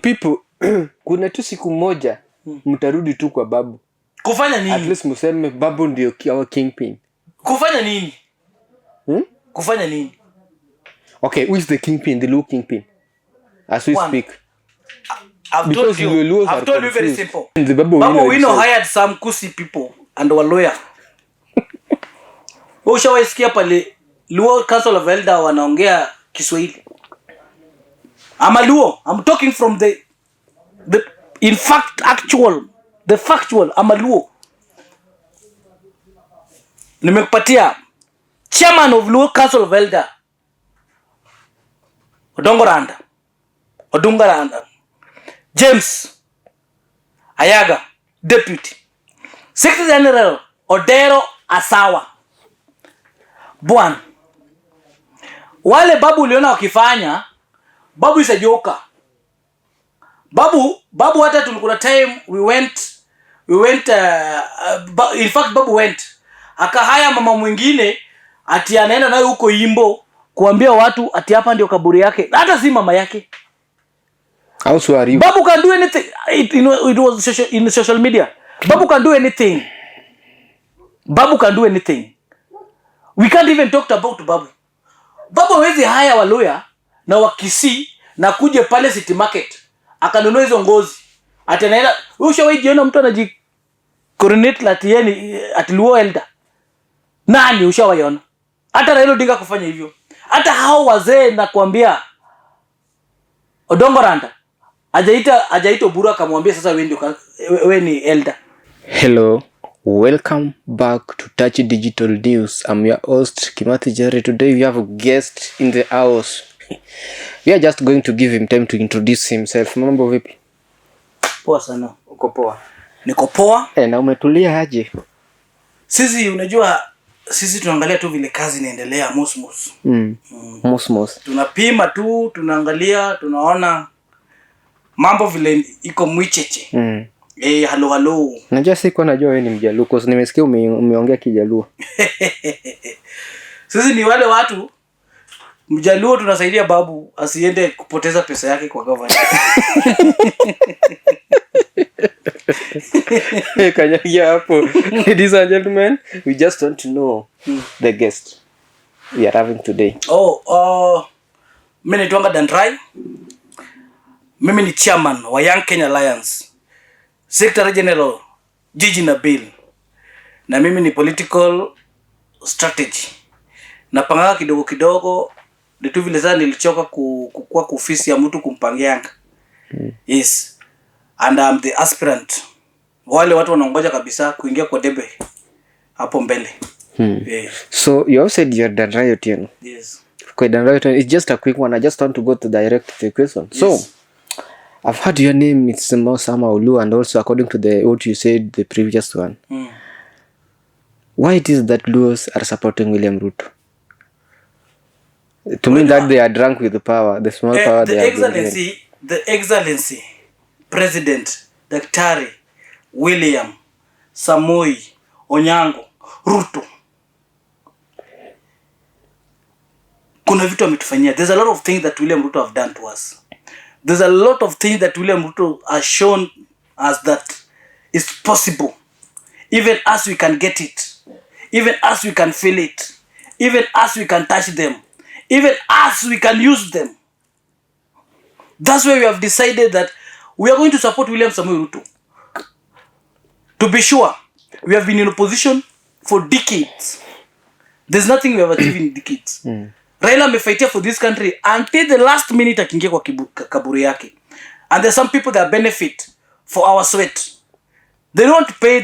People, kuna tu siku moja mtarudi tu kwa Babu. Kufanya At nini? Least mseme Babu ndio our kingpin. Kufanya nini? Hmm? Kufanya nini? Okay, who is the kingpin, the Luo kingpin? As we One. Speak. I've Because told you. the Luos I've are told you very confused. Simple. The Babu Babu Owino Owino himself. Hired some Kisii people and Waluhya. Wewe ushawahi sikia pale Luo Council of Elder wanaongea Kiswahili? I'm a Luo. I'm talking from the in fact actual the factual. I'm a Luo. Nimekupatia chairman of Luo Council of Elder, Odongo Randa. Odunga Randa. James Ayaga, deputy. Secretary General Odero Asawa. Bwana. Wale Babu uliona wakifanya, Babu is a joker. Babu hata tulikuna time we went, in fact Babu went akahire mama mwingine ati anaenda nayo huko Imbo kuambia watu ati hapa ndio kaburi yake, hata si mama yake. How so are you? Babu can do anything. It was in social media. Babu can do anything. Babu can do anything. We can't even talk about Babu. Babu hawezi hire Waluhya na Wakisii na kuje pale City Market akanunua hizo ngozi. Ati anaenda, wewe ushawahi jiona mtu anaji coronate ati yeye ni ati Luo elder? Nani ushawaiona? Hata Raila Odinga kufanya hivyo. Hata hao wazee, nakwambia, Odongo Randa hajaita Oburu akamwambia, "Sasa wewe ndio wewe ni elder." Hello, welcome back to Touch Digital News. I'm your host, Kimathi Jerry. Today we have a guest in the house. We are just going to give him time to introduce himself. Mambo vipi? Poa sana. Uko poa? Niko poa. Eh, na umetulia aje? Sisi, unajua, sisi tunaangalia tu vile kazi inaendelea mosmos. Mosmos. Tunapima tu, tunaangalia, tunaona mambo vile iko mwicheche. Eh, halo halo. Najua sikuwa najua wewe ni Mjaluo, 'cause nimesikia umeongea Kijaluo. Sisi ni wale watu Mjaluo tunasaidia Babu asiende kupoteza pesa yake kwa government. Kanyagia hapo. Ladies and gentlemen, we just want to know the guest we are having today. Oh, mimi naitwanga Dandrai. Mimi ni chairman wa Young Kenya Alliance. Secretary General Gigi Nabil. Na mimi ni political strategy. Napanganga kidogo kidogo, ni tu vile sasa nilichoka kukua kwa ofisi ya mtu kumpangianga. Yes. And I'm the aspirant. Wale watu wanaongoja kabisa kuingia kwa debe hapo mbele. Yeah. So you have said you're Dandrai Otieno. Yes. Okay, Dandrai Otieno, it's just a quick one. I just want to go to direct the question. So I've heard your name, it's Mosama Olu, and also according to the what you said the previous one. Why it is that Luos are supporting William Ruto? To mean that they are drunk with the power, the small power the they have been given. Excellency, President Daktari William Samoei Onyango Ruto, kuna vitu ametufanyia. There's a lot of things that William Ruto have done to us. There's a lot of things that William Ruto has shown us that it's possible. Even us, we can get it. Even us, we can feel it. Even us, we can touch them. Even us, we can use them. That's why we have decided that we are going to support William Samoei Ruto. To be sure, we have been in opposition for decades. There's nothing we have achieved in decades. Raila amefightia for this country until the last minute akiingia kwa kaburi yake. And there's some people that benefit for our sweat. They don't pay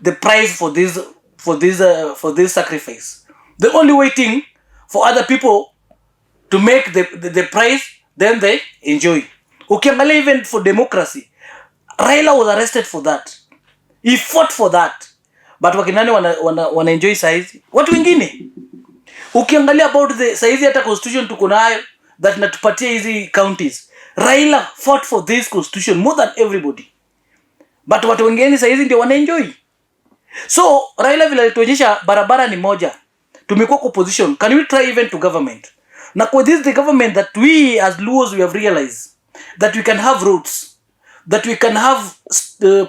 the price for this sacrifice. They're only waiting for other people to make the price, then they enjoy. Ukiangalia even for democracy, Raila was arrested for that. He fought for that. But wakinani wana enjoy saizi? Watu wengine. Ukiangalia about the saizi hata constitution tuko nayo that natupatia hizi counties. Raila fought for this constitution more than everybody. But watu wengine saizi ndio wana enjoy. So Raila vile alituonyesha barabara ni moja. Tumekuwa kwa opposition. Can we try even to government? Na kwa this the government that we as Luos we have realized That we can have roads, that we can have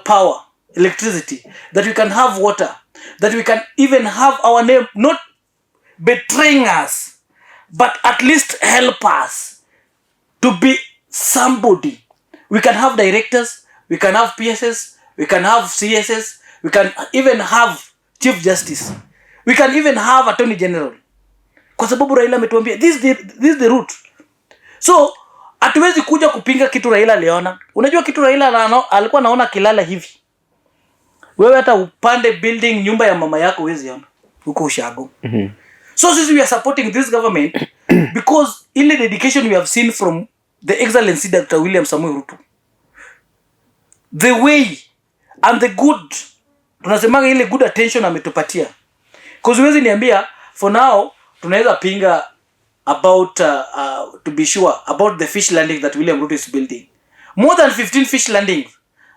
power, electricity, that we can have water, that we can even have our name not betraying us, but at least help us to be somebody. We can have directors, we can have PSs, we can have CSs, we can even have Chief Justice, we can even have Attorney General, kwa sababu Raila ametuambia this is the route. So hatuwezi kuja kupinga kitu Raila aliona. Unajua kitu Raila alikuwa anaona kilala hivi, wewe hata upande building nyumba ya mama yako huwezi ona huko ushago. So sisi, we are supporting this government because ile dedication we have seen from the Excellency Dr. William Samoei Ruto, the way and the good, tunasemaga ile good attention ametupatia, 'cause huwezi niambia for now tunaweza pinga about to be sure about the fish landing that William Ruto is building, more than 15 fish landings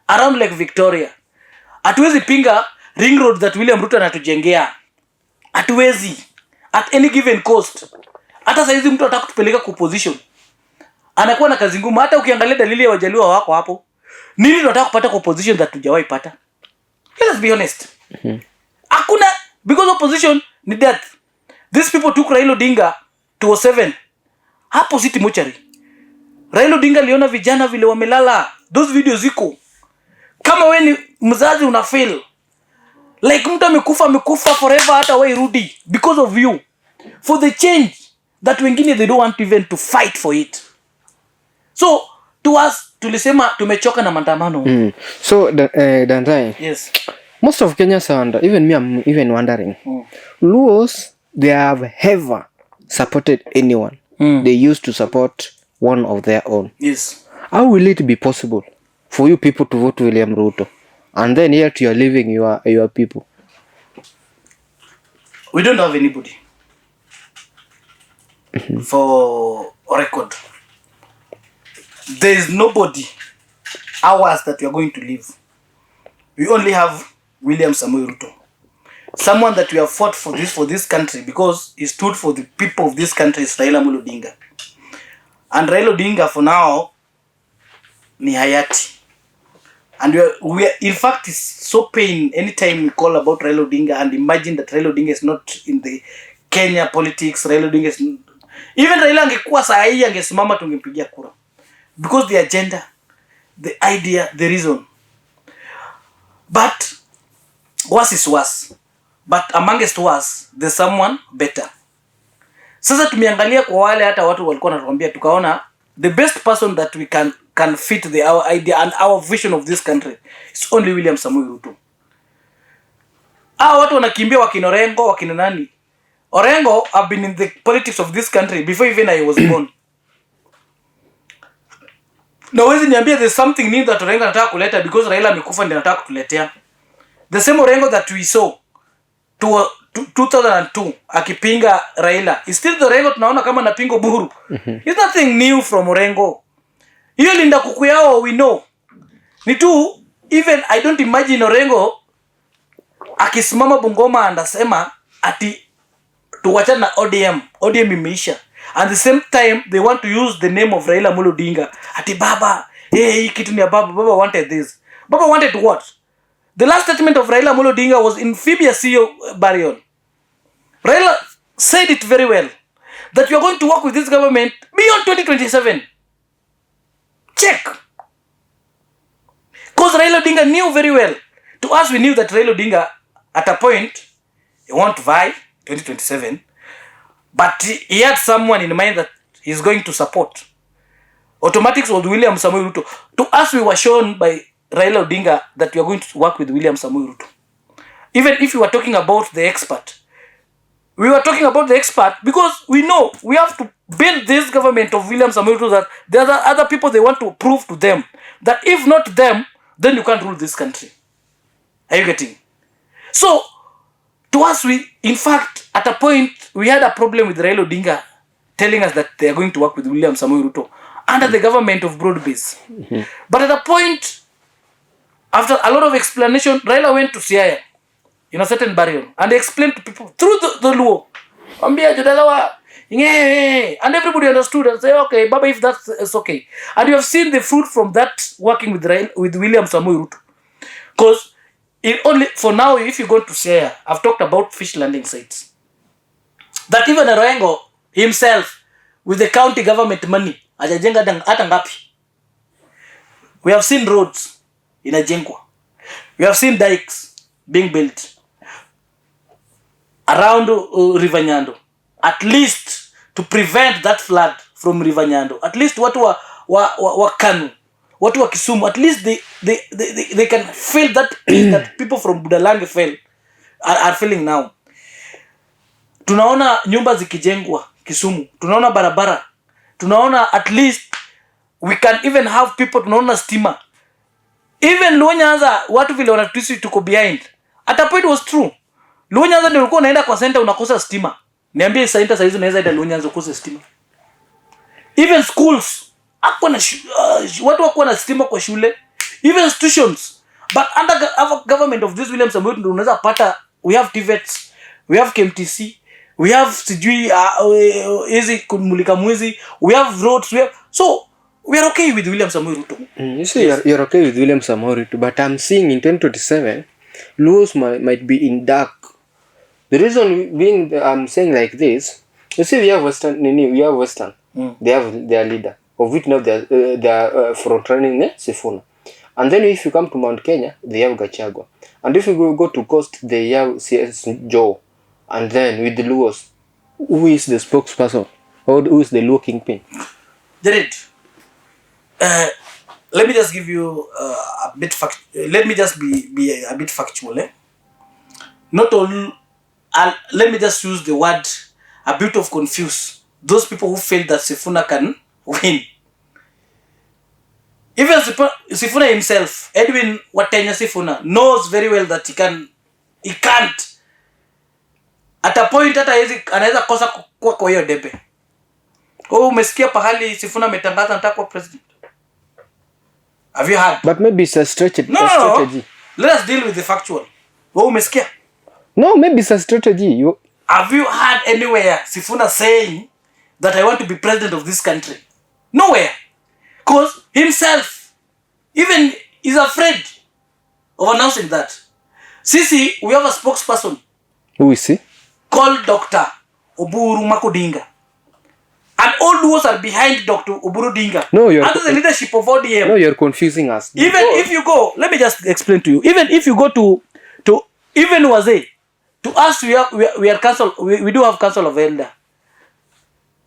around Lake Victoria. Hatuwezi pinga ring road that William Ruto anatujengea. Hatuwezi at any given cost. Hata saizi mtu anataka kutupeleka kwa position, anakuwa na kazi ngumu. Hata ukiangalia dalili ya Wajaluo wako hapo, nini tunataka kupata kwa position that tujawahi pata? Let us be honest, hakuna, because opposition ni death. These people took Raila Odinga 2007 hapo City Mortuary. Raila Odinga aliona vijana vile wamelala. Those videos ziko. Kama we ni mzazi, una feel like mtu amekufa, amekufa forever, hata we rudi because of you, for the change that wengine they don't want even to fight for it. So to us, tulisema tumechoka na maandamano. So, Dandai, Yes. most of Kenyans and even me, I'm even wondering. Luos, they have ever supported anyone. They used to support one of their own. How will it be possible for you people to vote William Ruto, and then yet you are leaving your people? We don't have anybody. For record, there is nobody ours that we are going to leave. We only have William Samoei Ruto, someone that we have fought for this country because he stood for the people of this country, is Raila Amolo Odinga. And Raila Odinga for now ni hayati. And we are, in fact, it's so pain anytime we call about Raila Odinga and imagine that Raila Odinga is not in the Kenya politics. Raila Odinga is, even Raila angekuwa saa hii angesimama, tungempigia kura because the agenda, the idea, the reason. But worse is worse, but amongst worse there's someone better. Sasa tumeangalia kwa wale hata watu walikuwa wanatuambia, tukaona the best person that we can fit the our idea and our vision of this country is only William Samoei Ruto. Hao watu wanakimbia, wakina Orengo, wakina nani. Orengo have been in the politics of this country before even I was born. Na huwezi niambia there's something new that Orengo anataka kuleta because Raila amekufa ndio anataka kutuletea. The same Orengo that we saw to 2002 akipinga Raila is still the Orengo tunaona kama anapinga Oburu. It's nothing new from Orengo. Hiyo linda kuku yao we know. Ni tu even I don't imagine Orengo akisimama Bungoma anasema ati tuwachane na ODM, ODM imeisha. And the same time they want to use the name of Raila Amolo Odinga ati baba, hey, hii kitu ni ya baba, baba wanted this. Baba wanted what? The last statement of Raila Amolo Odinga was in Phoebe Asiyo burial. Raila said it very well that you are going to work with this government beyond 2027. Check. Because Raila Odinga knew very well. To us, we knew that Raila Odinga, at a point, he won't vie 2027, but he had someone in mind that he's going to support. Automatics was William Samoei Ruto. To us, we were shown by Raila Odinga that we are going to work with William Samoei Ruto. Even if we were talking about the expert, we were talking about the expert because we know we have to build this government of William Samoei Ruto, that there are other people they want to prove to them that if not them, then you can't rule this country. Are you getting? So, to us, we, in fact, at a point, we had a problem with Raila Odinga telling us that they are going to work with William Samoei Ruto under the government of broad base. But at a point, after a lot of explanation, Raila went to Siaya in a certain burial and explained to people through the Luo. Ambia jodalawa, Yeah, and everybody understood and say, "Okay, Baba, if that's it's okay." And you have seen the fruit from that working with William Samoei Ruto. Because it only for now, if you go to Siaya, I've talked about fish landing sites. That even Orengo himself, with the county government money, hajajenga hata ngapi. We have seen roads inajengwa. We have seen dikes being built around River Nyando. At least to prevent that flood from River Nyando. At least watu wa Kanu, watu wa Kisumu, at least they can feel that pain that people from Budalangi feel are feeling now. Tunaona nyumba zikijengwa Kisumu, tunaona barabara, tunaona at least we can even have people, tunaona stima. Even Luo Nyanza, watu vile wanatusi tuko behind. At a point was true. Luo Nyanza ndio ulikuwa unaenda kwa center unakosa stima. Niambie center saizi unaweza enda Luo Nyanza ukose stima. Even schools hakuwa na watu hawakuwa na stima kwa shule. Even institutions. But under our government of this William Samoei ndio unaweza pata we have TVETs, we have KMTC, we have sijui hizi kumulika mwizi, we have roads, we have, so we are okay with William Samoei Ruto. You see, you're okay with William Samoei Ruto, but I'm seeing in 2027, Luos might be in dark. The reason being I'm saying like this, you see, we have Western, nini, we have Western. They have their leader, of which now they are front running Sifuna. And then if you come to Mount Kenya, they have Gachagua. And if you go to Coast, they have CS Joho. And then with the Luos, who is the spokesperson? Or who is the Luo kingpin? Jared, let me just give you a bit fact. Let me just be a bit factual. Eh? Not all. Let me just use the word a bit of confused. Those people who feel that Sifuna can win. Even Sifuna himself, Edwin Watenya Sifuna, knows very well that he can, he can't. At a point hata hawezi, anaweza kosa kuwa kwa hiyo debe. Wewe umesikia pahali Sifuna ametangaza anataka kuwa president? Have you heard? But maybe it's a strategy. No, a no, no. strategy. Let us deal with the factual. Wewe umesikia? No, maybe it's a strategy. You Have you heard anywhere Sifuna saying that I want to be president of this country? Nowhere. Because himself, even is afraid of announcing that. Sisi, we have a spokesperson Who is he? Called Dr. Oburu Makodinga. And all Luos are behind Dr. Oburu Odinga. No, you're- Under the leadership of ODM. No, you're confusing us. Even if you go, let me just explain to you. Even if you go to even Wazee, to us we are council, we do have council of elder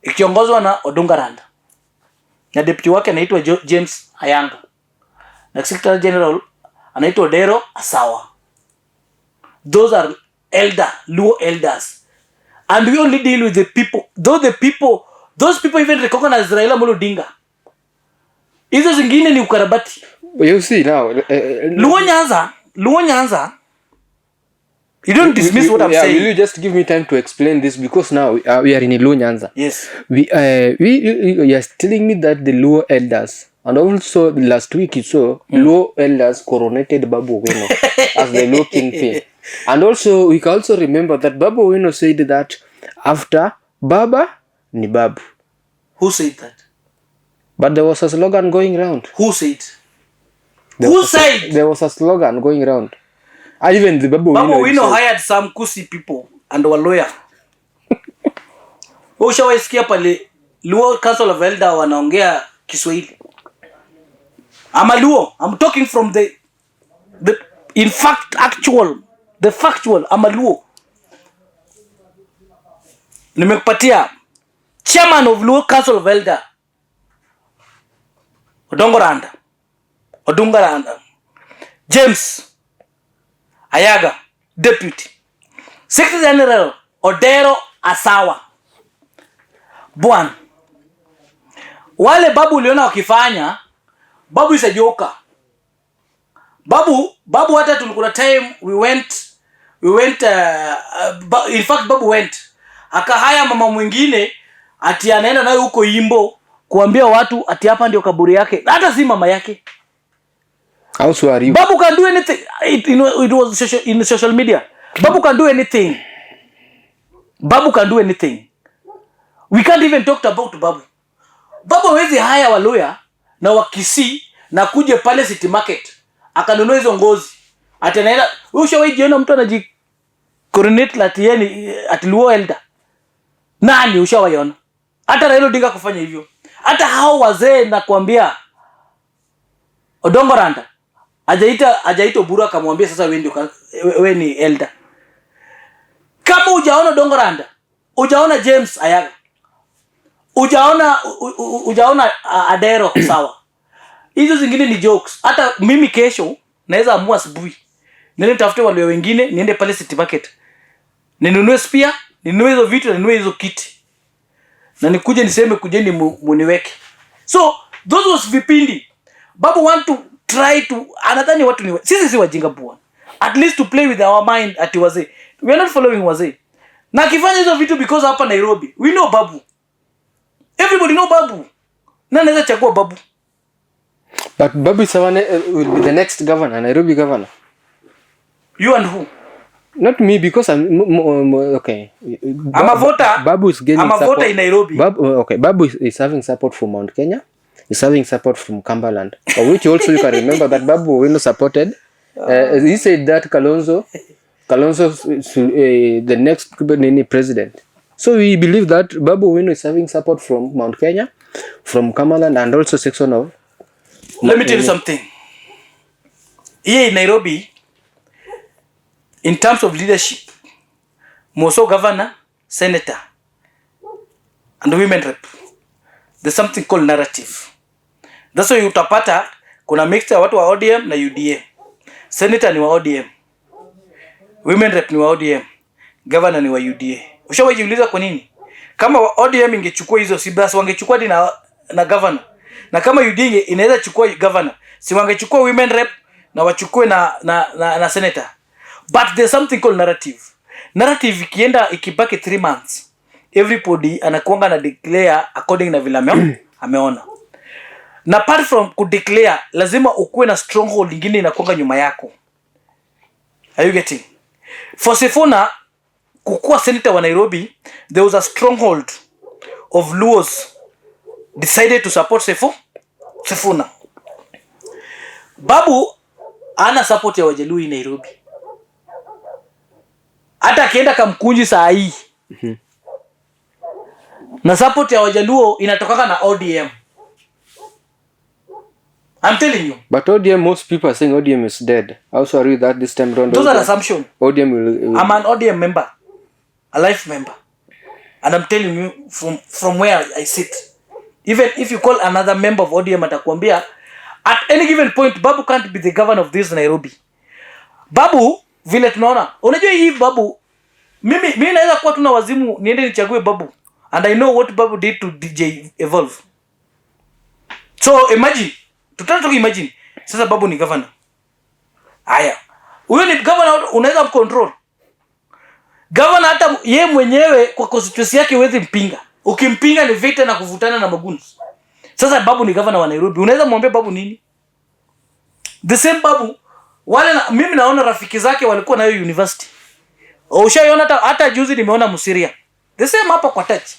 ikiongozwa na Odunga Randa na deputy wake anaitwa James Ayanga na secretary general anaitwa Odero Asawa. Those are elder Luo elders, and we only deal with the people, though the people, those people even recognize Raila Amolo Odinga. Hizo zingine ni ukarabati. You see now. Luo Nyanza, Luo Nyanza, you don't dismiss what I'm saying. Will you just give me time to explain this, because now we are in Luo Nyanza. Yes. We you are telling me that the Luo elders, and also last week you saw Luo elders coronated Babu Owino as the Luo kingpin. And also we can also remember that Babu Owino said that after Baba ni Babu. Who said that? But there was a slogan going round. Who said? There Who was a- said? There was a slogan going round. Even the Babu Babu Owino Owino himself. hired some Kisii people and were lawyer. Wewe ushawahi sikia pale Luo Council of Elder wanaongea Kiswahili? I'm a Luo. I'm talking from the in fact actual, the factual. I'm a Luo. Nimekupatia chairman of Luo Council of Elder, Odongo Randa, Odunga Randa, James Ayaga, deputy secretary general Odero Asawa. Bwana, wale Babu uliona wakifanya, Babu is a joker. Babu hata tulikuna time we went, in fact Babu went akahire mama mwingine ati anaenda nayo huko Imbo kuambia watu ati hapa ndio kaburi yake, hata si mama yake. How sure are you? Babu can do anything. It was in social media. Babu can do anything. Babu can do anything. We can't even talk about Babu. Babu hawezi hire Waluhya na Wakisii na kuje pale City Market akanunua hizo ngozi. Ati anaenda, wewe ushawahi jiona mtu anaji coronate ati yeye ni ati Luo elder? Nani ushawaiona? Hata Raila Odinga kufanya hivyo. Hata hao wazee, nakwambia, Odongo Randa hajaita Oburu akamwambia, "Sasa wewe ndio wewe ni elder." Kama hujaona Odongo Randa, hujaona James Ayaga, hujaona Adero, sawa. Hizo zingine ni jokes. Hata mimi kesho naweza amua asubuhi niende nitafute wale wengine, niende pale City Market, ninunue spear, ninunue hizo vitu, ninunue hizo kiti na nikuje niseme, "Kujeni muniweke." So those was vipindi Babu want to try to, anadhani watu ni sisi si wajinga, bwana. At least to play with our mind ati wazee. We are not following wazee. Na akifanya hizo vitu, because hapa Nairobi we know Babu, everybody know Babu, na anaweza chagua Babu. But Babu Sawane will be the next governor, Nairobi governor. You and who? Not me, because I'm okay. I'm a voter. Babu is gaining I'm a voter support. In Nairobi. Babu, okay, Babu is having support from Mount Kenya. He's having support from Cumberland. Of which also you can remember that Babu Owino supported. He said that Kalonzo is the next nini president. So we believe that Babu Owino is having support from Mount Kenya, from Cumberland, and also section of. Let me tell you something. Here in Nairobi, in terms of leadership, Moso governor, senator, and women rep, there's something called narrative. That's why utapata kuna mixture ya watu wa ODM na UDA. Senator ni wa ODM, women rep ni wa ODM, governor ni wa UDA. Ushawahi jiuliza kwa nini? Kama wa ODM ingechukua hizo, si basi wangechukua hadi na governor? Na kama UDA inaweza chukua governor, si wangechukua women rep na wachukue na senator? But there's something called narrative. Narrative ikienda, ikibaki 3 months, everybody anakuanga na declare according na vile ameona. Na apart from kudeclare, lazima ukuwe na stronghold ingine inakuanga nyuma yako. Are you getting? For Sifuna kukuwa senator wa Nairobi, there was a stronghold of Luos decided to support Sifuna. Babu ana support ya Wajaluo Nairobi. Hata akienda Kamkunji saa hii, na support ya Wajaluo inatokana na ODM. I'm telling you. But ODM, most people are saying ODM is dead. I also agree that this time round, Those are ODM, assumption. ODM will I'm an ODM member, a life member, and I'm telling you from where I sit. Even if you call another member of ODM, atakwambia at any given point Babu can't be the governor of this Nairobi. Babu vile tunaona, unajua hii Babu, mimi naweza kuwa tuna wazimu niende nichague Babu, and I know what Babu did to DJ Evolve. So imagine, tutaka tu imagine sasa Babu ni governor. Haya, huyo ni governor, unaweza mcontrol governor? Hata ye mwenyewe kwa constituency yake huwezi mpinga. Ukimpinga ni vita na kuvutana na maguns. Sasa Babu ni governor wa Nairobi, unaweza mwambia Babu nini? The same Babu wale na, mimi naona rafiki zake walikuwa nayo university. Ushaiona hata juzi nimeona Musiria. The same hapa kwa Touch.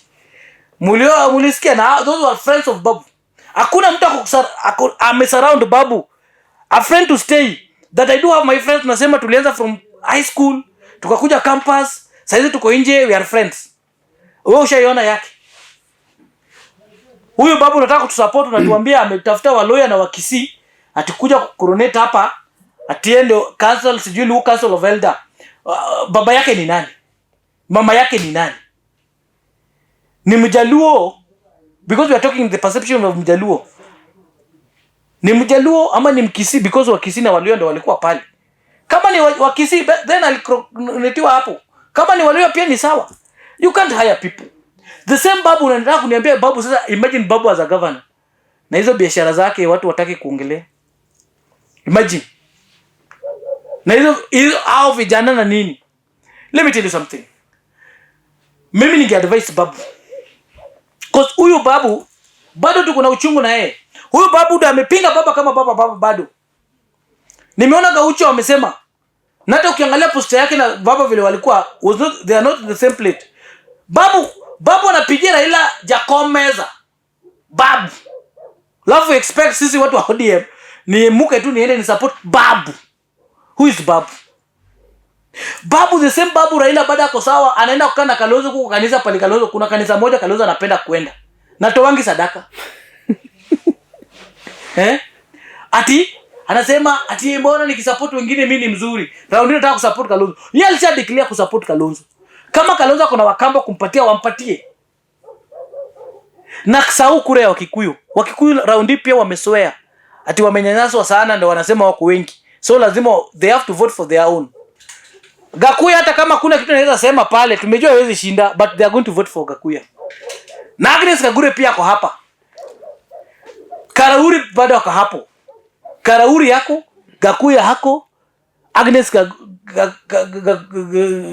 Mulisikia na those were friends of Babu. Hakuna mtu amesurround Babu. A friend to stay. That I do have my friends, tunasema tulianza from high school, tukakuja campus, saizi tuko nje, we are friends. Wewe ushaiona yake? Huyu Babu unataka kutusupport, unatuambia ametafuta Waluhya na Wakisii atikuja kucoronate hapa, atiende council, sijui Luo Council of Elder. Baba yake ni nani? Mama yake ni nani? Ni Mjaluo? Because we are talking the perception of Mjaluo. Ni Mjaluo ama ni Mkisii? Because Wakisii na Waluhya ndio walikuwa pale. Kama ni Wakisii, then alicoronatiwa hapo. Kama ni Waluhya pia ni sawa. You can't hire people. The same Babu unataka kuniambia Babu sasa, imagine Babu as a governor. Na hizo biashara zake watu wataki kuongelea. Imagine. Na hizo hao vijana na nini? Let me tell you something. Mimi ninge advise Babu. 'Cause huyu Babu bado tuko na uchungu na yeye. Huyu Babu ndo amepinga baba kama baba baba bado. Nimeona Gaucho amesema. Na hata ukiangalia poster yake na baba vile walikuwa was not, they are not in the same plate. Babu Babu anapigia Raila Jakom meza. Babu. Alafu expect sisi watu wa ODM ni muke tu niende ni support Babu. Who is Babu? Babu, the same Babu Raila baada ako sawa, anaenda kukaa na Kalonzo huko kanisa pale Kalonzo, kuna kanisa moja Kalonzo anapenda kwenda. Na towangi sadaka. Eh? Ati anasema ati mbona nikisupport wengine mimi ni mzuri. Round hii nataka kusupport Kalonzo. Yeye alisha declare kusupport Kalonzo. Kama Kalonzo kuna Wakamba kumpatia, wampatie. Na kusahau kura ya Wakikuyu. Wakikuyu round hii pia wamesoea. Ati wamenyanyaswa sana, ndio wanasema wako wengi. So lazima they have to vote for their own. Gakuya, hata kama kuna kitu naweza sema pale, tumejua hawezi shinda, but they are going to vote for Gakuya. Na Agnes Kagure pia ako hapa. Karauri bado ako hapo. Karauri yako, Gakuya hako, Agnes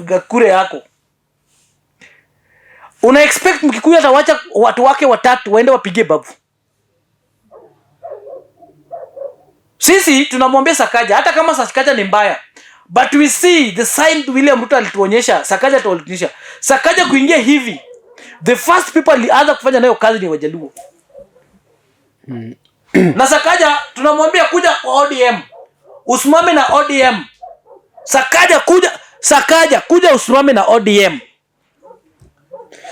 Gakure yako. Una expect Mkikuyu atawacha watu wake watatu waende wapigie Babu? Sisi tunamwambia Sakaja, hata kama Sakaja ni mbaya, but we see the sign William Ruto alituonyesha, Sakaja alituonyesha. Sakaja kuingia hivi, the first people alianza kufanya nayo kazi ni Wajaluo. Na Sakaja tunamwambia kuja kwa ODM. Usimame na ODM. Sakaja kuja, Sakaja kuja usimame na ODM.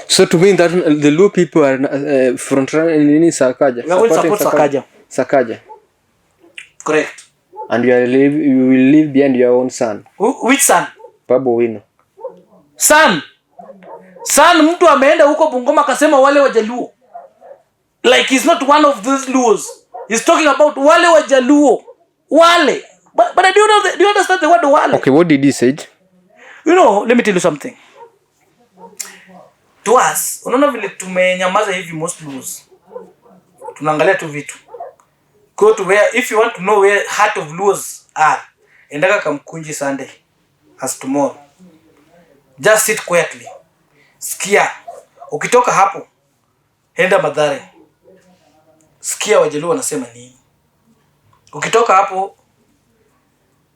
So to mean that the Luo people are front running nini Sakaja? We are going to Supporting support Sakaja. Sakaja. Correct. And you will leave behind your own son. Which son? Babu Owino. Son. Son, mtu ameenda huko Bungoma akasema wale Wajaluo. Like he's not one of those Luos. He's talking about wale Wajaluo. Wale. But do you know do you understand the word wale? Okay, what did he say? You know, let me tell you something. To us, unaona vile tumenyamaza hivi most Luos. Tunaangalia tu vitu. Go to where, if you want to know where heart of Luos are, endaka Kamkunji Sunday as tomorrow. Just sit quietly. Sikia. Ukitoka hapo, enda Mathare. Sikia Wajaluo wanasema nini. Ukitoka hapo,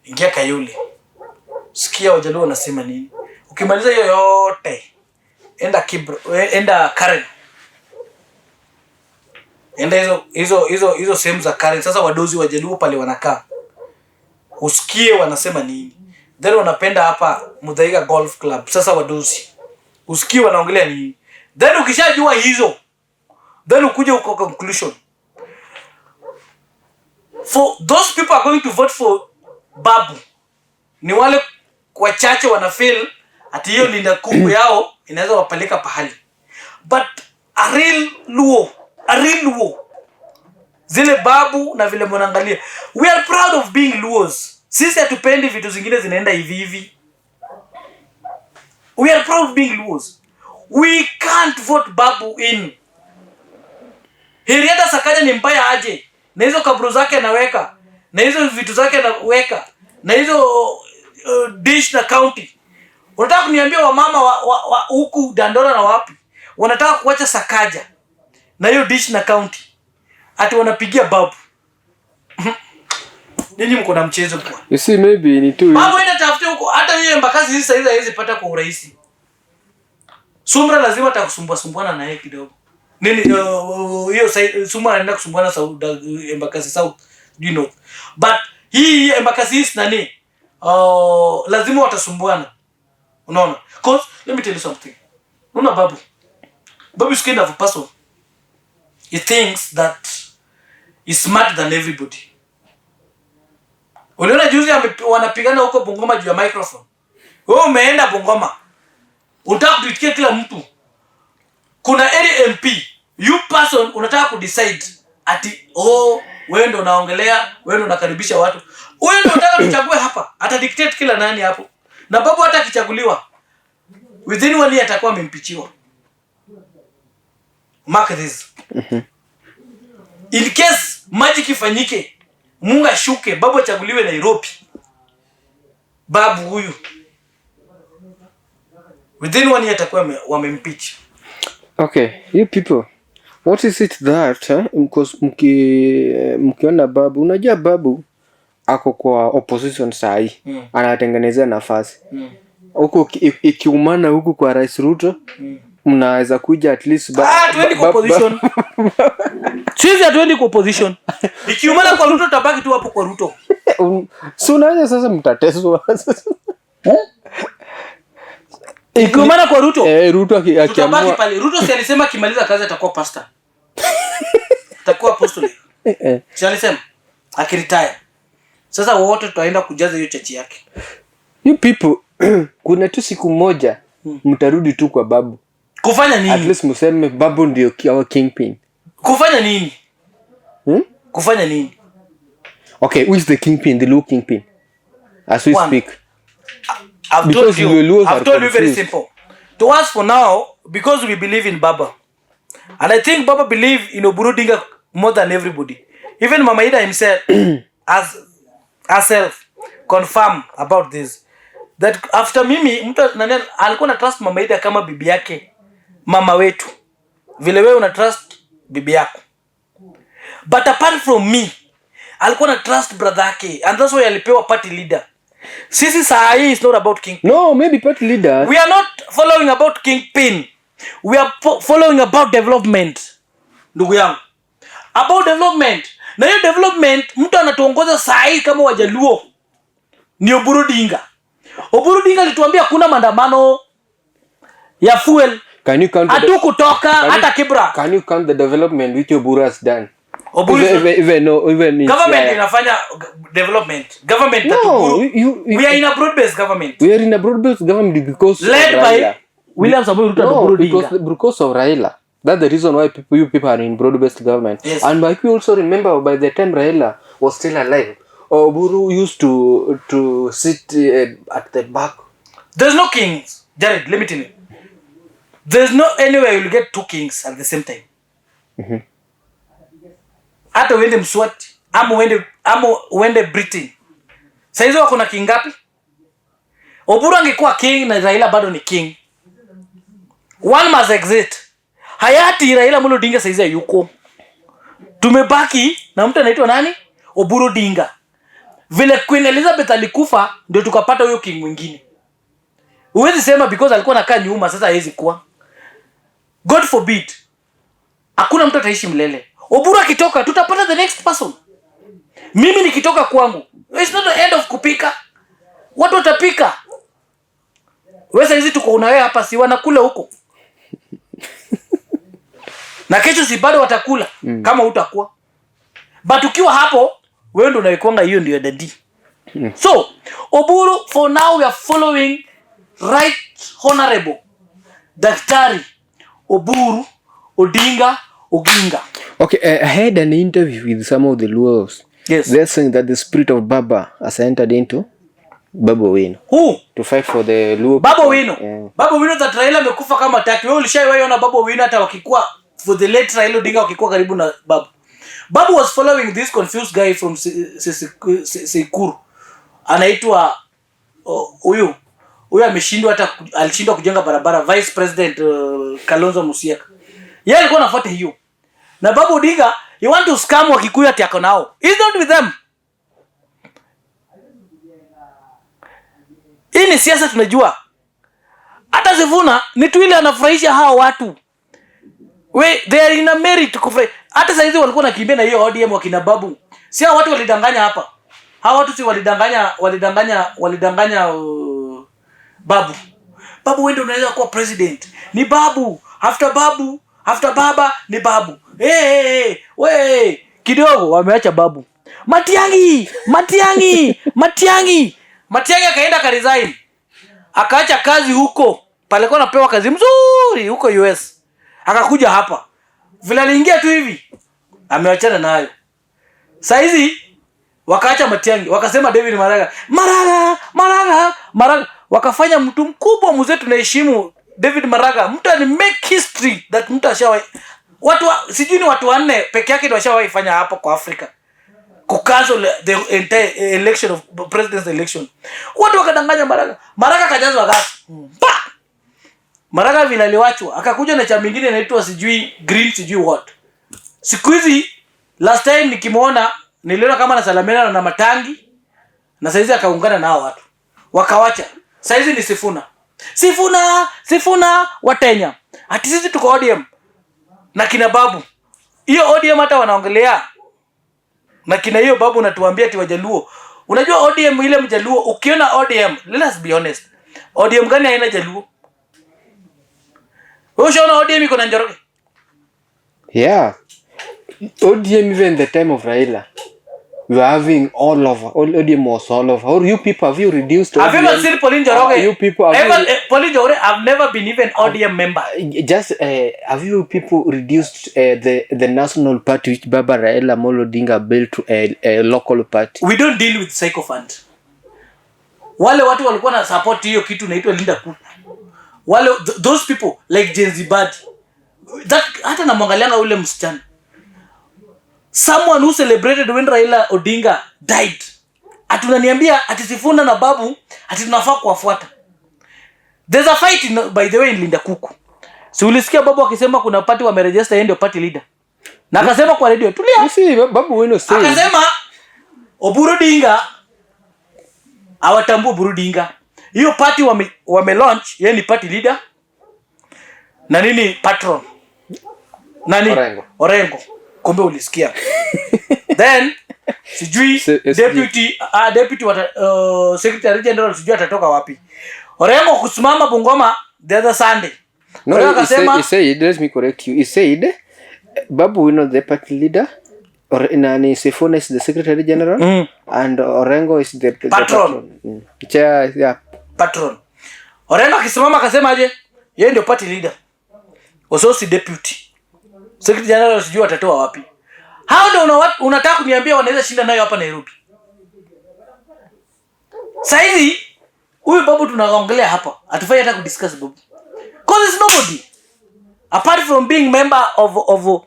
ingia Kayole. Sikia Wajaluo wanasema nini. Ukimaliza hiyo yote, enda Kibra, enda Karen. Enda hizo sehemu za Karen. Sasa wadozi Wajaluo pale wanakaa. Usikie wanasema nini. Then wanapenda hapa Muthaiga Golf Club. Sasa wadozi. Usikie wanaongelea nini. Then ukishajua hizo, then ukuje uko conclusion. For those people are going to vote for Babu, ni wale wachache wana feel ati hiyo linda kuku yao inaweza wapeleka pahali. But a real Luo, a real Luo, zile Babu na vile mnaangalia, we are proud of being Luos. Sisi hatupendi vitu zingine zinaenda hivi hivi. We are proud of being Luos. We can't vote Babu in. Heriata Sakaja ni mbaya aje, na hizo kabro zake anaweka, na hizo vitu zake anaweka, na hizo dish na county. Unataka kuniambia wamama wa huku Dandora na wapi wanataka kuacha Sakaja na hiyo dish na county, ati wanapigia Babu? Ninyi mko na mchezo kwa. You see, maybe ni tu Babu enda tafute huko, hata hiyo Embakasi hizi saizi haiwezi pata kwa urahisi. Sumra lazima atakusumbua sumbuana na yeye kidogo. Nini hiyo Sumra anaenda kusumbuana South, Embakasi South, you know. But hii Embakasi East nani? Lazima watasumbuana. Unaona? Cause let me tell you something. Unaona Babu? Babu is kind of a person. He thinks that he's smarter than everybody. Uliona juzi wanapigana huko Bungoma juu ya microphone. Wewe umeenda Bungoma. Unataka kutuitikia kila mtu. Kuna any MP, you person unataka kudecide ati oh, wewe ndio unaongelea, wewe ndio unakaribisha watu. Wewe ndio unataka tuchague hapa. Ata dictate kila nani hapo. Na Babu hata akichaguliwa within 1 year atakuwa amempichiwa. Mark this. In case magic ifanyike, Mungu ashuke, Babu achaguliwe Nairobi. Babu huyu within 1 year atakuwa wamempicha. Okay, you people, what is it that because mkiona Babu, unajua Babu ako kwa opposition sahi. Anatengenezea nafasi huku ikiumana huku kwa Rais Ruto. Mnaweza kuja at least Ah, tuendi kwa opposition. Sisi hatuendi kwa opposition. Ikiumana kwa Ruto, tabaki tu hapo kwa Ruto. Si unaweza sasa mtateswa. Ikiumana kwa Ruto. Eh, Ruto Tutabaki akiamua pale. Ruto si alisema akimaliza kazi atakuwa pastor? Atakuwa apostle. Si alisema akiretire. Sasa wote tutaenda kujaza hiyo church yake. You people, kuna tu siku moja mtarudi tu kwa Babu. Kufanya At nini? least mseme Babu ndio our kingpin. Kufanya nini? Hmm? Kufanya nini? Okay, who is the kingpin, the Luo kingpin? As we One. Speak. I've Because told you. the Luos I've are told you very confused. simple. To us for now, because we believe in Baba. And I think Baba believe in Oburu Odinga more than everybody. Even Mama Ida himself as herself confirm about this. That after mimi, mtu nani alikuwa na trust Mama Ida kama bibi yake, mama wetu. Vile wewe una trust bibi yako. But apart from me, alikuwa na trust brother yake, and that's why alipewa party leader. Sisi saa hii is not about king. No, maybe party leader. We are not following about kingpin. We are following about development. Ndugu yangu. About development. Na hiyo development, mtu anatuongoza saa hii kama Wajaluo ni Oburu Odinga. Oburu Odinga alituambia kuna maandamano ya fuel. Can you count the Hatukutoka hata Kibra. Can you count the development which Oburu has done? Oburu Even, no, even in government Siaya. Inafanya development. Government that No, Oburu. you We are in a broad-based government. We are in a broad-based government because Led of by Raila. William Samoei Ruto and No, Oburu because Odinga. Because of Raila. That's the reason why people you people are in broad-based government. Yes. And like we also remember, by the time Raila was still alive, Oburu used to sit at the back. There's no kings. Jared, let me tell you. There's no anywhere you'll get two kings at the same time. Hata uende Mswati ama uende Britain. Saizi wako na king ngapi? Oburu angekuwa king na Raila bado ni king. One must exit. Hayati Raila Amolo Odinga saizi hayuko. Tumebaki na mtu anaitwa nani? Oburu Odinga. Vile Queen Elizabeth alikufa ndio tukapata huyo king mwingine. Huwezi sema because alikuwa anakaa nyuma sasa hawezi kuwa. God forbid. Hakuna mtu ataishi milele. Oburu akitoka tutapata the next person. Mimi nikitoka kwangu, it's not the end of kupika. Watu watapika. Wewe saizi tuko na wewe hapa, si wanakula huko? Na kesho si bado watakula kama utakuwa. But ukiwa hapo, wewe ndio unaikwanga, hiyo ndio daddy. So, Oburu, for now we are following Right Honorable Daktari Oburu Odinga Oginga. Okay, I had an interview with some of the Luos. Yes. They're saying that the spirit of Baba has entered into Babu Owino Who? To fight for the Luo Babu people. Owino. Yeah. Babu Owino that Raila amekufa kama taki. Wewe ulishawahi ona Babu Owino hata wakikuwa for the late Raila Odinga wakikuwa karibu na Babu? Babu was following this confused guy from Sekuru. Anaitwa, oh, huyu. Huyu ameshindwa, hata alishindwa kujenga barabara, Vice President Kalonzo Musyoka. Yeye alikuwa anafuata hiyo. Na Babu Odinga, he want to scam Wakikuyu ati ako nao. He's not with them. Hii ni siasa tunajua. Hata Sifuna ni tu ile anafurahisha hawa watu. We, they are in a merit kufurahi. Hata saizi walikuwa nakimbia na hiyo ODM wakina Babu. Si hawa watu walidanganya hapa. Hawa watu si walidanganya Babu. Babu, wewe ndio unaweza kuwa president. Ni Babu. After Babu, after Baba ni Babu. Hey, hey, hey, we kidogo wameacha Babu. Matiang'i, Matiang'i, Matiang'i. Matiang'i akaenda ka resign. Akaacha kazi huko. Palikuwa anapewa kazi mzuri huko US. Akakuja hapa. Vile aliingia tu hivi, amewachana nayo. Saizi wakaacha Matiang'i, wakasema David Maraga. Maraga, Maraga, Maraga. Wakafanya mtu mkubwa mzee tunaheshimu David Maraga. Mtu ali make history that mtu ashawahi, watu sijui ni watu wanne peke yake ndio washawahi fanya hapa kwa Afrika. Kucancel the entire election of president's election. Watu wakadanganya Maraga. Maraga akajazwa gas. Pa! Maraga vile aliwachwa, akakuja na chama kingine inaitwa sijui Green sijui what. Siku hizi, last time nikimuona, niliona kama anasalamiana na Matangi, na saizi akaungana na hao watu. Wakawacha. Saizi ni Sifuna. Sifuna, Sifuna Watenya. Ati sisi tuko ODM na kina Babu. Hiyo ODM hata wanaongelea na kina hiyo Babu, unatuambia ati Wajaluo. Unajua ODM ile Mjaluo, ukiona ODM, let us be honest. ODM gani haina Jaluo? Wewe ushaona ODM iko na Njoroge? Yeah. ODM, even the time of Raila, we were having all over. All ODM was all over. Or you people, have you reduced Have you ODM? ever seen Pauline Njoroge? You people, have Ever, you, Pauline Njoroge, I've never been even ODM member. Just have you people reduced the national party which Baba Raila Amolo Odinga built to a local party? We don't deal with sycophant. Wale watu walikuwa na support hiyo kitu inaitwa Linda Kuku. Wale those people like Gen Z Bad. That hata namwangalianga ule msichana. Someone who celebrated when Raila Odinga died. Ati unaniambia ati Sifuna na Babu ati tunafaa kuwafuata. There's a fight by the way in Linda Kuku. Si ulisikia Babu akisema kuna party wameregister, yeye ndio party leader. Na akasema kwa radio, tulia. You see, Babu Owino said Akasema Oburu Odinga hawatambui Oburu Odinga. Hiyo party wame launch, yeye ni party leader. Na nini patron? Nani? Orengo. Orengo. Kumbe ulisikia. Then sijui SG. Deputy secretary general sijui atatoka wapi. Orengo kusimama Bungoma the other Sunday. No, Orengo akasema he said, let me correct you. He said, Babu Owino, the party leader, or nani, Sifuna is the secretary general, and Orengo is the Patron. patron. Chair, yeah. Patron. Orengo akisimama akasema aje? Yeye ndio party leader. Osotsi deputy. Secretary general sijui atatoa wapi. Hao ndio unataka kuniambia wanaweza shinda nayo hapa Nairobi? Saizi huyu Babu tunaongelea hapa, hatufai hata kudiscuss Babu. 'Cause it's nobody. Apart from being member of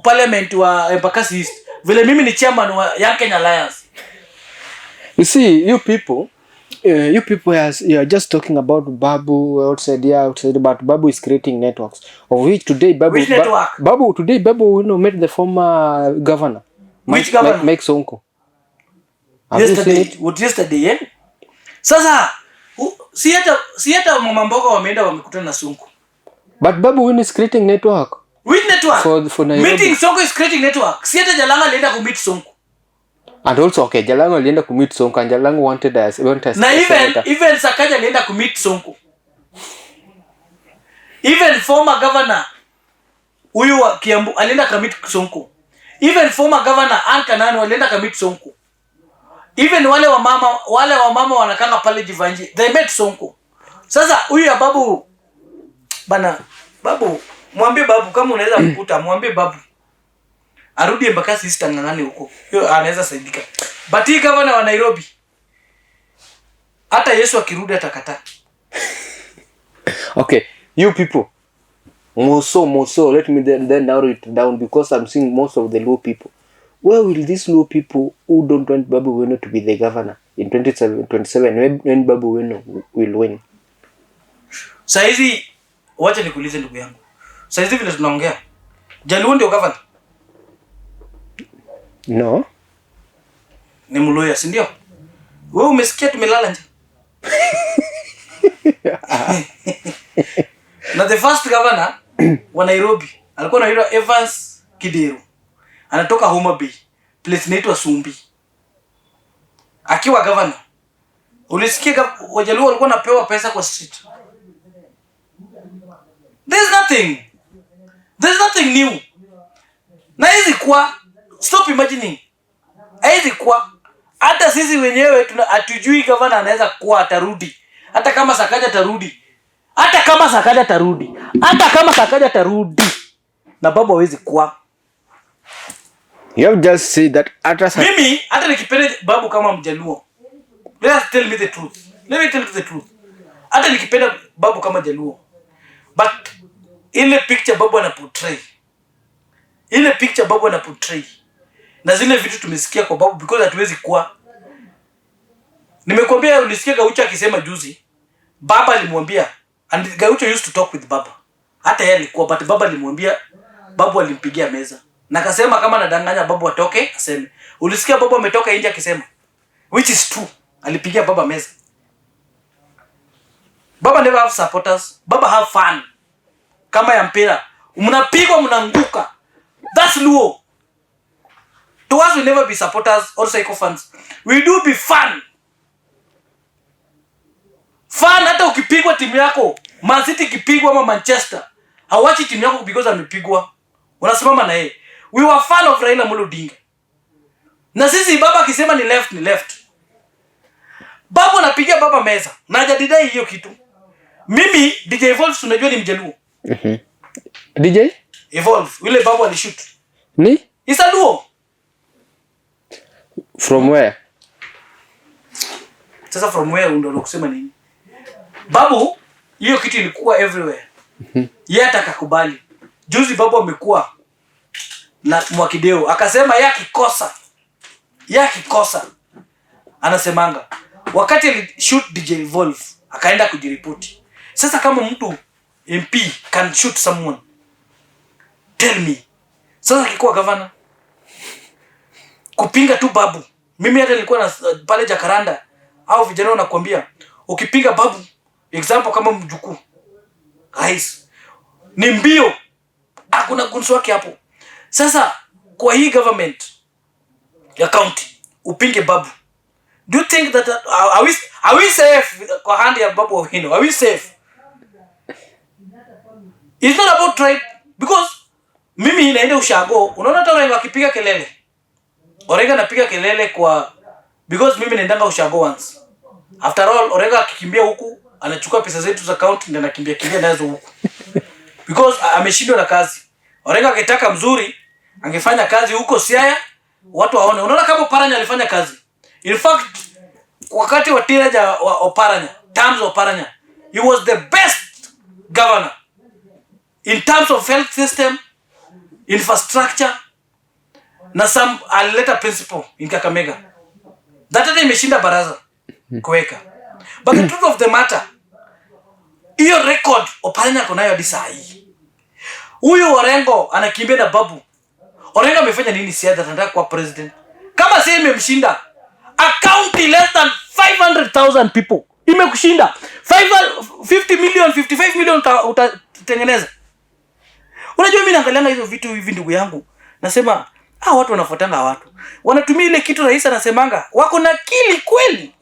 parliament wa Embakasi East. Vile mimi ni chairman wa Young Kenya Alliance. You see, you people, you are just talking about Babu outside here, outside, but Babu is creating networks. Of which today Babu, Which network? Babu today Babu met the former governor. Which governor? Mike Sonko. Have you seen Yesterday, it? What yesterday, eh? Sasa si hata mama mboga wameenda wamekutana na Sonko. But Babu Owino is creating network. Which network? For Nairobi. Meeting Sonko is creating network. Si hata Jalang'o alienda kumeet Sonko. And also, okay, Jalango alienda kumeet Sonko and Jalango wanted us Na a even senator. even Sakaja alienda kumeet Sonko. Even former governor huyu wa Kiambu alienda kumeet Sonko. Even former governor Anne Kananu alienda kumeet Sonko. Even wale wamama wanakanga pale Jeevanjee, they met Sonko. Sasa huyu ya Babu bana, Babu, mwambie Babu kama unaweza mkuta, mwambie Babu arudi Embakasi East ang'ang'ane huko. Hiyo anaweza saidika. But hii governor wa Nairobi, hata Yesu akirudi atakataa. Okay, you people. Moso, Moso, let me then narrow it down because I'm seeing most of the Luo people. Where will these Luo people who don't want Babu Owino to be the governor in 2027 when Babu Owino will win? Saizi wacha nikuulize, ndugu yangu. Saizi vile tunaongea, Jaluo ndio governor? No. Ni Mluhya, si ndio? Wewe umesikia tumelala nje? Na the first governor wa Nairobi alikuwa anaitwa Evans Kidero. Anatoka Homa Bay, place inaitwa Sumbi. Akiwa governor, ulisikia Wajaluo walikuwa wanapewa pesa kwa street? There's nothing. There's nothing new. Na hizi kwa stop imagining. Haizi kuwa hata sisi wenyewe tuna hatujui gavana anaweza kuwa atarudi. Hata kama Sakaja atarudi. Hata kama Sakaja atarudi. Hata kama Sakaja atarudi. Na Babu hawezi kuwa. You have just said that hata Mimi hata nikipenda Babu kama Mjaluo. Let us tell me the truth. Let me tell you the truth. Hata nikipenda Babu kama Jaluo. But ile picture Babu ana portray. Ile picture Babu ana portray. Na zile vitu tumesikia kwa Babu, because hatuwezi kuwa. Nimekuambia, ulisikia Gaucho akisema juzi. Baba alimwambia, and Gaucho used to talk with Baba. Hata yeye alikuwa, but Baba alimwambia, Babu alimpigia meza. Na akasema kama anadanganya Babu atoke aseme. Ulisikia Babu ametoka nje akisema, which is true. Alipigia Baba meza. Baba never have supporters. Baba have fun. Kama ya mpira. Mnapigwa mnaanguka. That's Luo. To us we never be supporters or sycophants. We do be fun. Fun hata ukipigwa timu yako, Man City ikipigwa ama Manchester, hawachi timu yako because amepigwa. Unasimama na yeye. We were fan of Raila Amolo Odinga. Na sisi baba akisema ni left ni left. Babu anapigia baba meza na hajadidai hiyo kitu. Mimi DJ Evolve unajua ni Mjaluo. DJ Evolve yule babu alishoot. Ni Is a Luo. From where? Sasa from where ndio kusema nini? Babu hiyo kitu ilikuwa everywhere. Yeye hata akakubali. Juzi babu amekuwa na Mwakideo akasema yeye akikosa. Yeye akikosa anasemanga wakati alishoot DJ Evolve akaenda kujiripoti. Sasa kama mtu MP can shoot someone, tell me. Sasa akikuwa governor kupinga tu babu. Mimi hata nilikuwa na pale Jacaranda au vijana wanakuambia ukipinga babu, example kama mjukuu rais ni mbio, hakuna gunsu wake hapo. Sasa kwa hii government ya county upinge babu, do you think that are we safe kwa hand ya Babu Owino? Are we safe? It's not about tribe because mimi naenda ushago, unaona hata Orengo akipiga kelele, Orengo anapiga kelele kwa because mimi naendanga ushago once. After all, Orengo akikimbia huku anachukua pesa zetu za county ndio anakimbia kimbia nazo huku because ameshindwa na kazi. Orengo akitaka mzuri angefanya kazi huko Siaya watu waone. Unaona kama Oparanya alifanya kazi. In fact, wakati wa tiraja wa Oparanya, terms of Oparanya, he was the best governor in terms of health system, infrastructure na some alileta principle in Kakamega. That hata imeshinda baraza kuweka. But the truth of the matter, hiyo record Oparanya ako nayo hadi saa hii. Huyu Orengo anakimbia na babu. Orengo amefanya nini Siaya anataka kuwa president? Kama si imemshinda, a county less than 500,000 people imekushinda. 50 million, 55 million utatengeneza. Unajua mimi naangalianga hizo vitu hivi ndugu yangu. Nasema ah, watu wanafuatanga watu. Wanatumia ile kitu rais anasemanga, wako na akili kweli.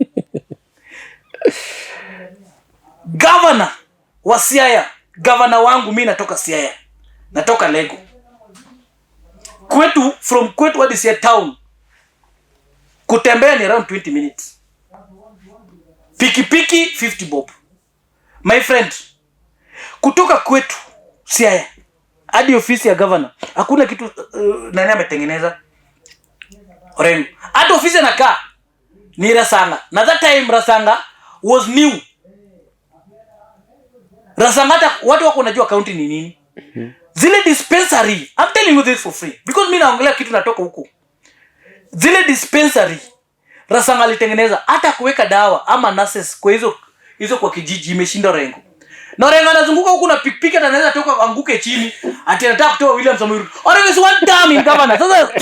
Governor wa Siaya, governor wangu mimi natoka Siaya. Natoka Lego. Kwetu, from kwetu hadi Siaya town kutembea ni around 20 minutes. Pikipiki 50 bob. My friend, kutoka kwetu Siaya hadi ofisi ya governor hakuna kitu nani ametengeneza. Orengo. Hata ofisi anakaa ni Rasanga. Na that time Rasanga was new. Rasanga hata watu wako wanajua county ni nini. Zile dispensary, I'm telling you this for free because mimi naongelea kitu natoka huko. Zile dispensary Rasanga alitengeneza hata kuweka dawa ama nurses kwa hizo hizo kwa kijiji imeshinda Orengo. Na Orengo anazunguka huku na pikipiki hata anaweza toka anguke chini ati anataka kutoa William Samoei Ruto. Orengo is one term in governor. Sasa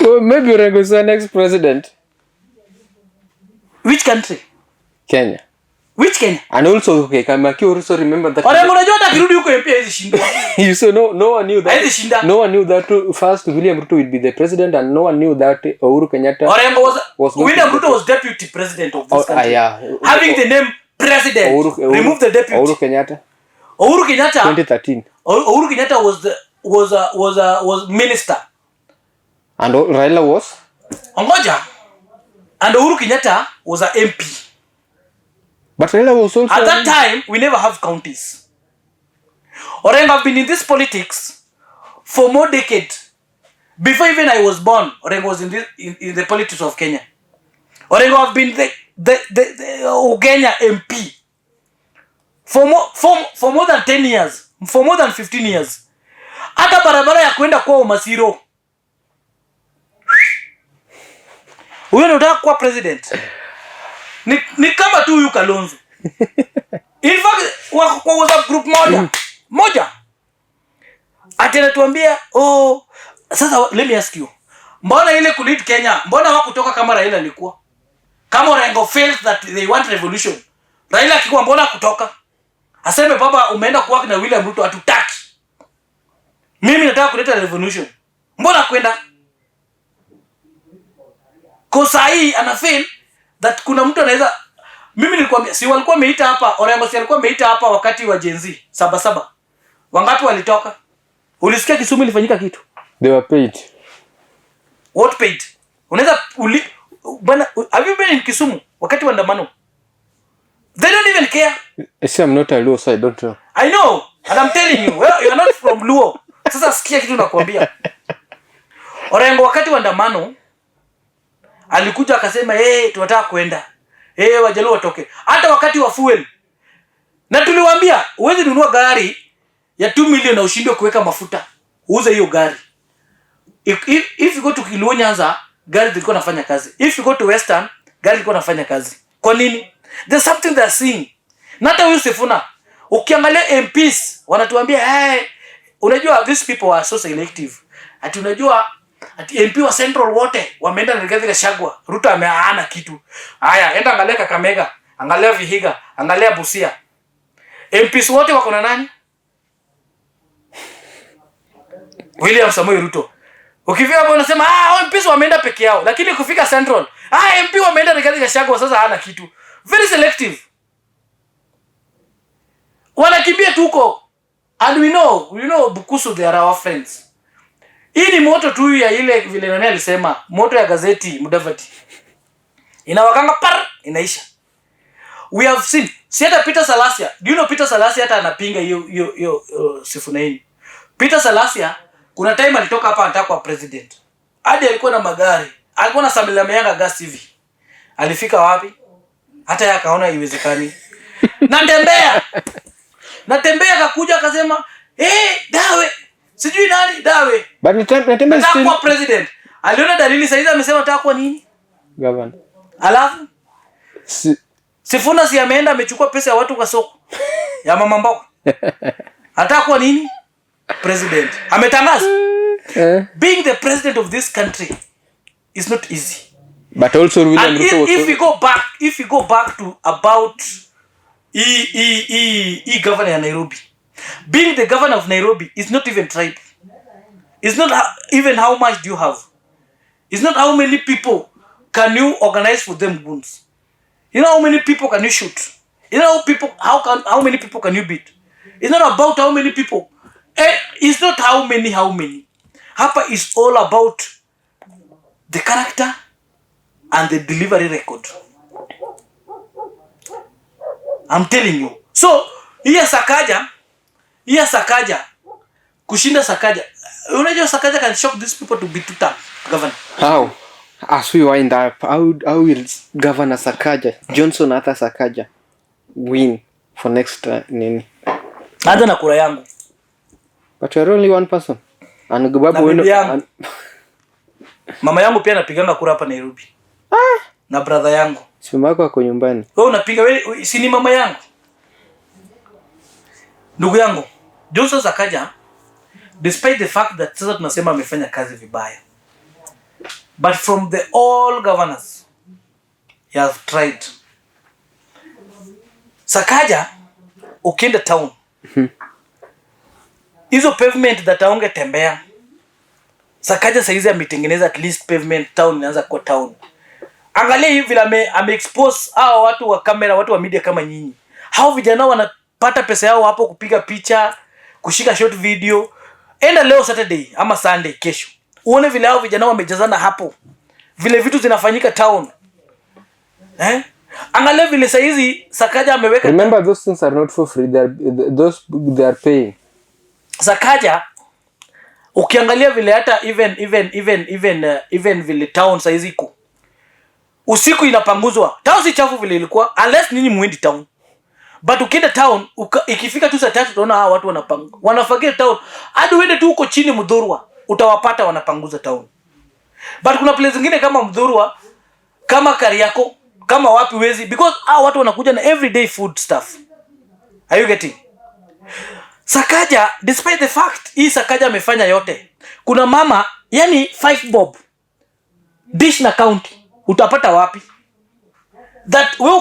Well, maybe Orengo is the next president. Which country? Kenya. Which Kenya? And also, okay, Kamaki also remember that. Orengo unajua hata akirudi huko MP hawezi shindwa. You saw no one knew that. Hawezi shinda. No one knew that first William Ruto will be the president, and no one knew that Uhuru Kenyatta Orengo was, was going William to be Ruto was deputy president of this Oh, country. yeah. Having the name president. Uhuru, Remove the deputy. Uhuru Kenyatta, Uhuru Kenyatta 2013, Uhuru Kenyatta was the was a, was a, was minister. And Raila was Ongoja. And Uhuru Kenyatta was a MP. But Raila was also At that time, we never have counties. Orengo have been in this politics for more decade. Before even I was born, Orengo was in the politics of Kenya. Orengo have been the Ugenya MP for more than 10 years, for more than 15 years. Hata barabara ya kwenda kwa Umasiro. Huyo ndio unataka kuwa president. Ni kama tu huyu Kalonzo. In fact, wako kwa WhatsApp group moja. Moja. Ati anatuambia, oh, sasa let me ask you. Mbona ile kulead Kenya, mbona hawakutoka kama Raila alikuwa? Kama Orengo failed that they want revolution. Raila akikuwa mbona kutoka? Aseme, "Baba, umeenda kuwork na William Ruto, hatutaki. Mimi nataka kuleta revolution." Mbona kwenda? Kwa saa hii ana feel that kuna mtu anaweza. Mimi nilikwambia, si walikuwa wameita hapa Orengo, si alikuwa ameita hapa wakati wa Gen Z saba saba. Wangapi walitoka? Ulisikia Kisumu ilifanyika kitu? They were paid. What paid? Unaweza uli, bana, have you been in Kisumu wakati wa andamano? They don't even care. I see, I'm not a Luo, so I don't know. I know, and I'm telling you, well, you are not from Luo. Sasa sikia kitu nakwambia. Orengo wakati wa andamano alikuja akasema, "Hey, tunataka kwenda. Hey, Wajaluo watoke." Hata wakati wa fuel. Na tuliwaambia, huwezi nunua gari ya 2 million na ushindwe kuweka mafuta. Uuze hiyo gari. If you go to Luo Nyanza, gari zilikuwa nafanya kazi. If you go to Western, gari ilikuwa nafanya kazi. Kwa nini? There's something they are seeing. Na hata huyu Sifuna, ukiangalia MPs wanatuambia, "Hey, unajua these people are so selective. Ati unajua ati MP wa Central wote wameenda na Rigathi Gachagua. Ruto ameana kitu. Haya, enda angalia Kakamega, angalia Vihiga, angalia Busia. MPs wote wako na nani? William Samoei Ruto. Ukifika hapo unasema, 'Ah, MPs wameenda peke yao.' Lakini kufika Central, ah, MP wameenda Rigathi Gachagua, sasa hana kitu." Very selective. Wanakimbia tu huko. And we know Bukusu, they are our friends. Hii ni moto tu ya ile vile nani alisema, moto ya gazeti Mudavadi. Inawakanga par inaisha. We have seen, si hata Peter Salasya. Do you know Peter Salasya hata anapinga hiyo Sifuna hii. Peter Salasya kuna time alitoka hapa anataka kuwa president. Hadi alikuwa na magari. Alikuwa na Samila gas hivi. Alifika wapi? Hata yeye akaona haiwezekani. Natembea. Natembea akakuja akasema, "Eh, dawe. Sijui nani dawe." But Natembeya Nataka still kuwa president. Aliona dalili, saizi amesema nataka kuwa nini? Governor. Alafu Si, Sifuna si ameenda amechukua pesa ya watu kwa soko ya mama mboga. Anataka kuwa nini? President. Ametangaza. Eh. Being the president of this country is not easy. But also William And Ruto was if we go back, if we go back to about e governor ya Nairobi. Being the governor of Nairobi is not even tribe. It's not even how much do you have. It's not how many people can you organize for them goons. You know how many people can you shoot? You know how many people can you beat? It's not about how many people. It's not how many how many. Hapa is all about the character and the delivery record. I'm telling you. So, hii ya Sakaja kushinda Sakaja. Unajua Sakaja can shock these people to be two term governor. How? As we wind up, how will Governor Sakaja, Johnson Arthur Sakaja, win for next nini? Anza na kura yangu. But you're only one person. And Babu Na bibi Wino- yangu. Mama yangu pia anapiganga kura hapa Nairobi. Na brother yangu. Si mama yako ako nyumbani. Wewe unapiga, wewe si ni mama yangu? Ndugu yangu, Johnson Sakaja, despite the fact that sasa tunasema amefanya kazi vibaya, but from the all governors he has tried. Sakaja, ukienda town, hizo pavement that aungetembea, Sakaja saizi ametengeneza at least pavement, town inaanza kuwa town. Angalia hivi vile ame expose hao watu wa kamera, watu wa media kama nyinyi. Hao vijana wanapata pesa yao hapo kupiga picha, kushika short video. Enda leo Saturday ama Sunday kesho, uone vile hao vijana wamejazana hapo, vile vitu zinafanyika town. Eh? Angalia vile saizi Sakaja ameweka. Remember, those things are not for free. They are those they are paying. Sakaja, ukiangalia vile hata even vile town saizi iko usiku inapanguzwa, town si chafu vile ilikuwa, unless nyinyi muendi town. But ukienda town ikifika tu saa 3, utaona hawa watu wanafagia town. Hadi uende tu huko chini Muthurwa, utawapata wanapanguza town. But kuna place zingine kama Muthurwa, kama Kariako, kama wapi, wezi, because hawa watu wanakuja na everyday food stuff. Are you getting? Sakaja, despite the fact hii Sakaja amefanya yote, kuna mama, yani 5 bob dish na county utapata wapi? That we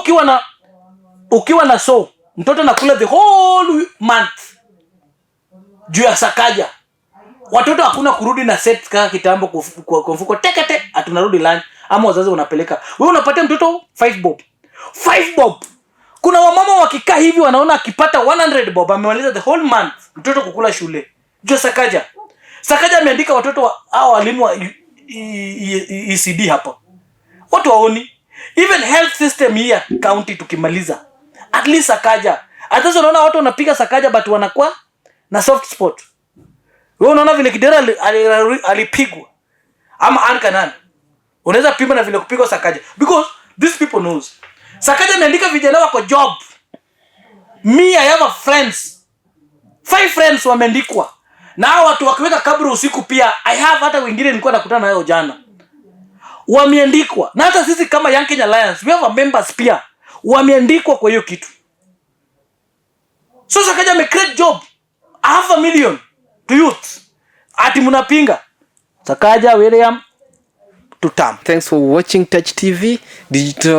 ukiwa na so Mtoto anakula the whole month juu ya Sakaja. Watoto hakuna kurudi na set kaka kitambo kwa mfuko tekete, atunarudi lunch ama wazazi wanapeleka. Wewe unapatia mtoto 5 bob, 5 bob. Kuna wamama wakikaa hivi wanaona akipata 100 bob amemaliza the whole month mtoto kukula shule juu ya Sakaja. Sakaja ameandika watoto wa hao walimu wa ECD hapa, watu waoni. Even health system hii ya county tukimaliza, at least Sakaja, hata sasa unaona watu wanapiga Sakaja but wanakuwa na soft spot. Wewe unaona vile Kidero alipigwa ama Anne Kanani, unaweza pima na vile kupigwa Sakaja, because these people knows Sakaja ameandika vijana wako job. Me, I have a friends, five friends wameandikwa na hao watu wakiweka kaburi usiku. Pia I have hata wengine nilikuwa nakutana nayo jana wameandikwa, na hata sisi kama Young Kenya Alliance we have a members pia wameandikwa kwa hiyo kitu. So Sakaja ame create job half a million to youth, ati mnapinga Sakaja William tutam. Thanks for watching Touch TV Digital.